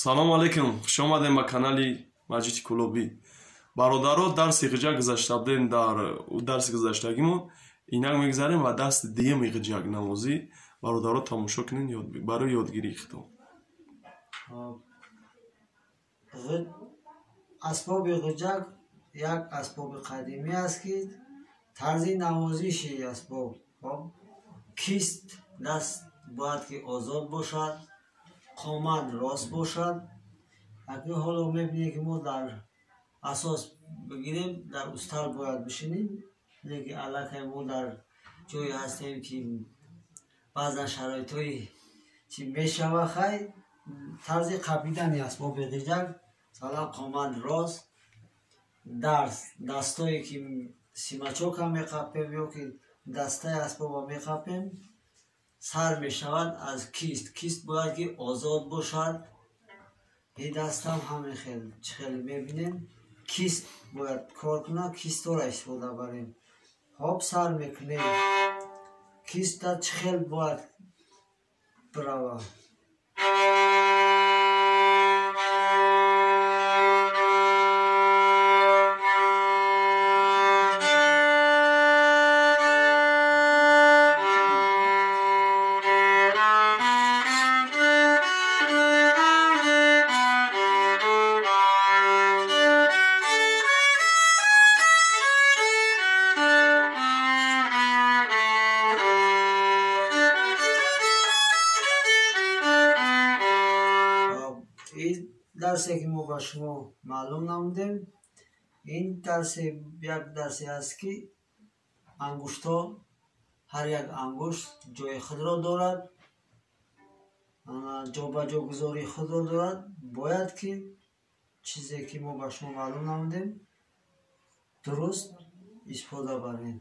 Салом алейкум, хуш омадем ба канали Маҷиди Кулобӣ. Бародаро, дарси ғиҷак гузашта будем, дар дарси гузаштагимон инак мегузарем ва дарси дуюми ғиҷак намозӣ. Бародаро, тамошо кунед барои ёдгирии хитоб. Асбоби ғиҷак як асбоби қадимӣ аст, ки тарзи навозиши асбоб кист, даст бояд ки озод бошад, қомат рост бошад. Акнун ҳоло мебинем, ки мо дар асос бигирем, дар устал бояд бишинем, лекин аллакай мо дар ҷое ҳастем, ки баъзан шароитҳои чи мешава. Хай, тарзи қапидани асбоби ғиҷак, масалан, қомат рост, дарс дастое ки смычока меқапем ё ки дастаи асбоба меқапем, сар мешавад аз кист. Кист бояд ки озод бошад. И дастам ҳамин хел, чӣ хеле мебинем, кист бояд кор кунад, кистора истифода барем. Хоб, сар мекунем. Киста чӣ хел бояд бирава? Дарсе ки мо ба шумо маълум намудем, ин дарсе як дарсе аст, ки ангуштҳо, ҳар як ангушт ҷои худро дорад, ҷобаҷогузории худро дорад. Бояд ки чизе ки мо ба шумо маълум намудем, дуруст истифода барем.